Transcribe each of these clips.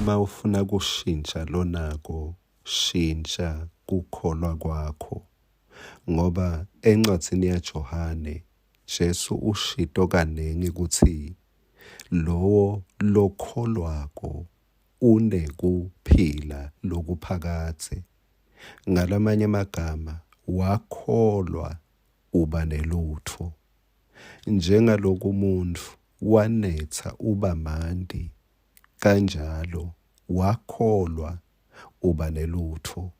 Mawufuna kushintsha lonako, shintja kukholwa kwakho. Ngoba encwadzini yaJohane, Jesu ushito kaningi kutsi lowo lokholwako unekuphila lokuphakadze. Ngalamanye emagama, wakholwa uba nelutfo. Njengaloku umuntfu wanetsa uba manti, kanjalo wakholwa uba nelutfo.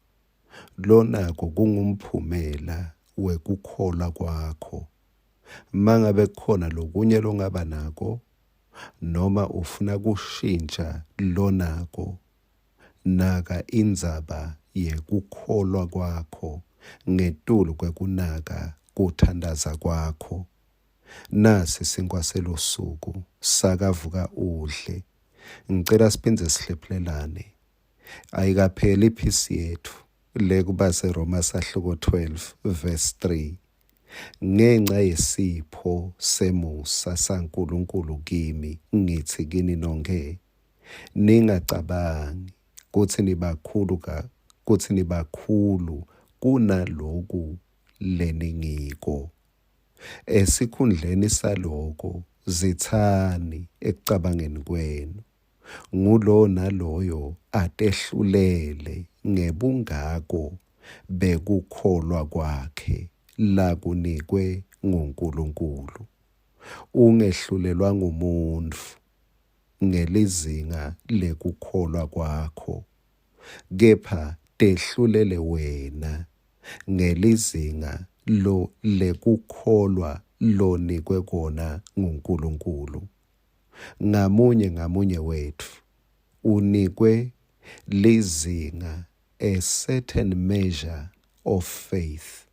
Lonako kungumphumela wekukholwa kwakho. Mangabe kukhona lokunye longaba nako noma ufuna kushintja lonako, naka indzaba yekukholwa kwakho ngetulu kwekunaka kuthandaza kwakho. Nasi sinkwa selusuku, sakavuka udle. Ngicela siphindze sihlephulelane. Ayikapheli iphisi yetfu le kubaseRoma sahluko 12 verse 3. Ngenca yesipho semusa saNkulunkulu kimi ngitsi kini nonkhe, ningacabangi kutsi nibakhulu ka kutsi nibakhulu kunaloku leningiko. Esikhundleni saloko zitsani ekucabangeni kwenu, ngulowo naloyo atehlulele ngebungako bekukholwa kwakhe lakunikwe nguNkulunkulu. Ungehlulelwa ngumuntfu ngelizinga lekukholwa kwakho, kepha tehlulele wena ngelizinga lo lekukholwa lonikwe kona nguNkulunkulu. Ngamunye ngamunye wetfu unikwe lizinga, a certain measure of faith.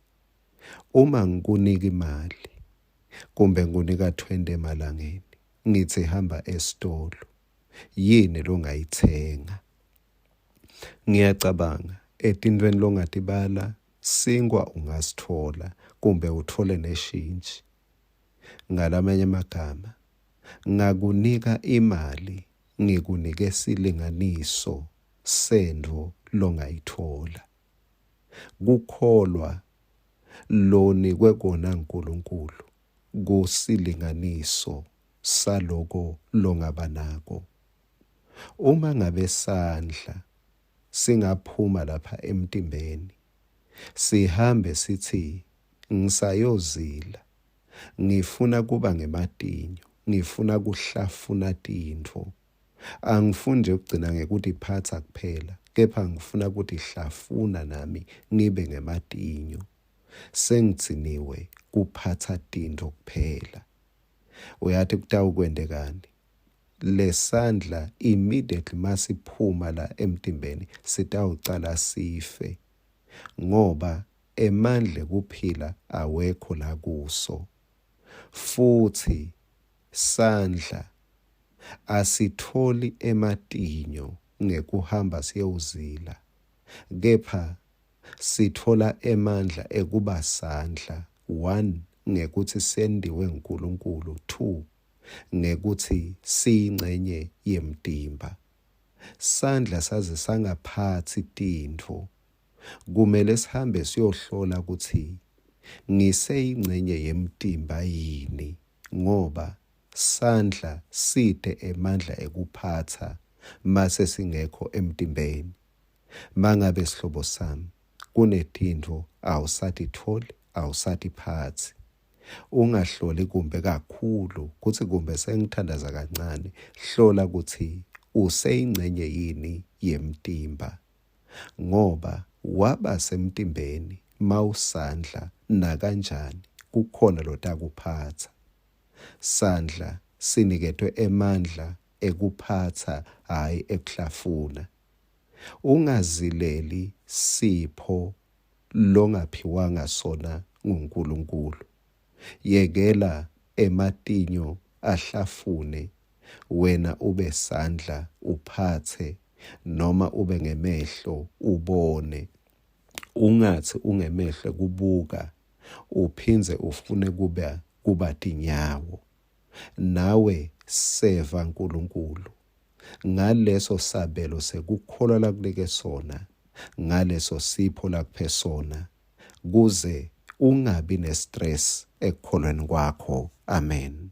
Uma ngikunika imali kumbe ngikunika 20 emalangeni, ngitsi hamba esitolo, yini longayitsenga? Ngiyacabanga etintfweni longatibala, sinkwa ungasitfola kumbe utfole neshintji. Ngalamanye emagama, ngakunika imali ngikunike silinganiso sentfo longayitfola. Kukholwa lonikwe kona nguNkulunkulu kusilinganiso saloko longaba nako. Uma ngabe sandla singaphuma lapha emtimbeni sihambe sitsi ngisayozila ngifuna kuba ngematinyo ngifuna kuhlafuna tintfo angifuni nje kugcina ngekutiphatsa kuphela kepha ngifuna kutihlafuna nami ngibe ngematinyo sengidziniwe kuphatsa tintfo kuphela uyati kutawukwentekani lesandla immediately masiphuma la emtimbeni sitawucala sife ngoba emandla ekuphila awekho la kuso futhi sandla asitholi ematinyo ngekuhamba siyewuzila kepha sitfola emandla ekuba sandla one ngekutsi sentiwe nguNkulunkulu two ngekutsi siyincenye yemtimba. Sandla saze sangaphatsi tintfo Kumele sihambe siyohlola kutsi ngiseyincenye yemtimba yini ngoba sandla site emandla ekuphatsa mase singekho emtimbeni. Mangabe sihlobo sami kunetintfo awusatitfoli, awusatiphatsi. Ungahloli kumbe kakhulu kutsi kumbe sengithandaza kancane, hlola kutsi useyincenye yini yemtimba. Ngoba waba semtimbeni mawusandla nakanjani kukhona lotakuphatsa. Sandla siniketwe emandla ekuphatsa hhayi ekuhlafuna. Ungazileli sipho longaphiwanga sona nguNkulunkulu. Yekela ematinyo ahlafune wena ube sandla uphatse noma ube ngemehlo ubone. Ungatsi ungemehlo ekubuka uphindze ufune kuba kuba tinyawo. Nawe seva Nkulunkulu. Ngaleso sabelo sekukholwa lakunike sona, ngaleso sipho lakuphe sona, kuze ungabi nestress ekukholweni kwakho. Amen.